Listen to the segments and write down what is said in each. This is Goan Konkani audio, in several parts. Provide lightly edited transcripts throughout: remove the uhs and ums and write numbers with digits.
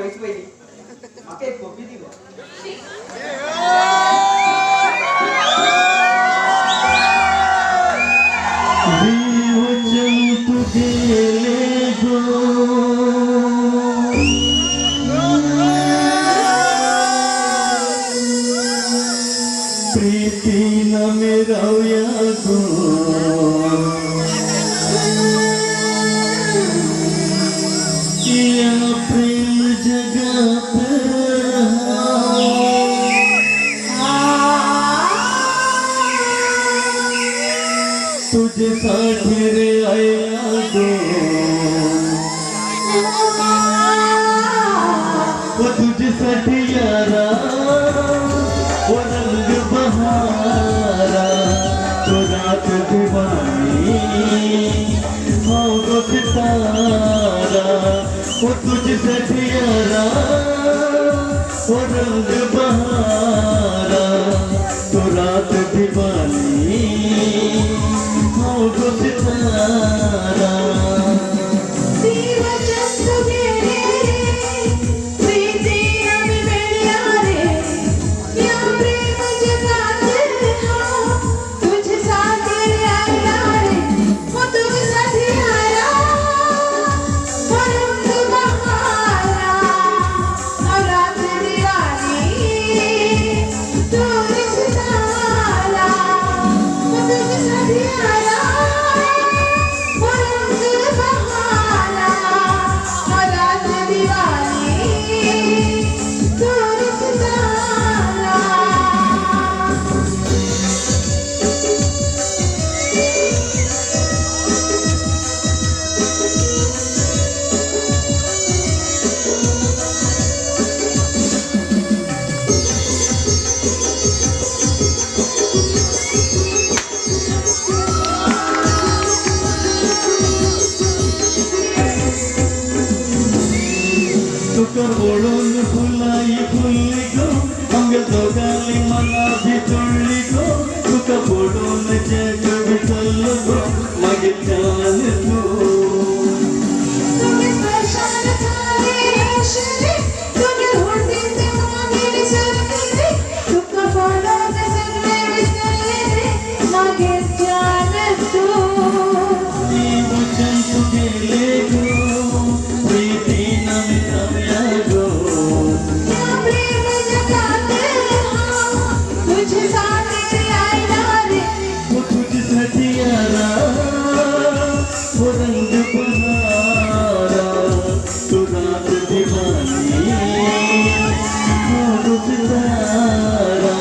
वयच पयलीं म्हाका एक कॉपी दी गो. प्रीति न मेरा गो या प्रेम जगत तुझे साठी रे आया गो वो तुझसाठी यारा वो रंग बहारा तो रात दीवानी हो गो सितारा वो तुझसाठी यारा वो रंग बहारा तो रात दीवानी हो गो सितारा. तुका पळोवन फुलां फुल्ली गो आमगे दोगांली मनां भितरली गो तुका पळोवन जग विसरलो गो मागीर जान तूं. वचन तुगेले गो प्रीती न मिटाव्या गो वो तुझसाठी यारा वो रंग बहारा तू रात दीवानी हो गो सितारा.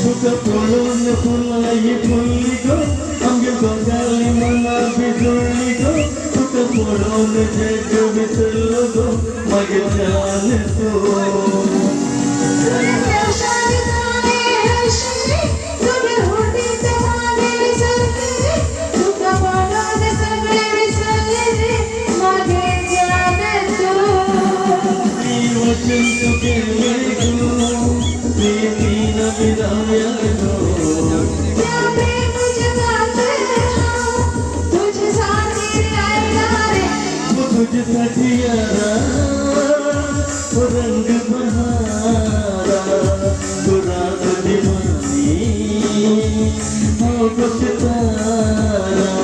तुका पळोवन फुलां फुल्ली गो आमगे दोगांली मनां भिजोडली गो तुका पळोवन जग विसरलो गो मागीर जान तूं. वचन तुगेले गो प्रीती न मिराव्या गो वो तुझसाठी यारा वो रंग बहारा तू रात दीवानी हो गो सितारा.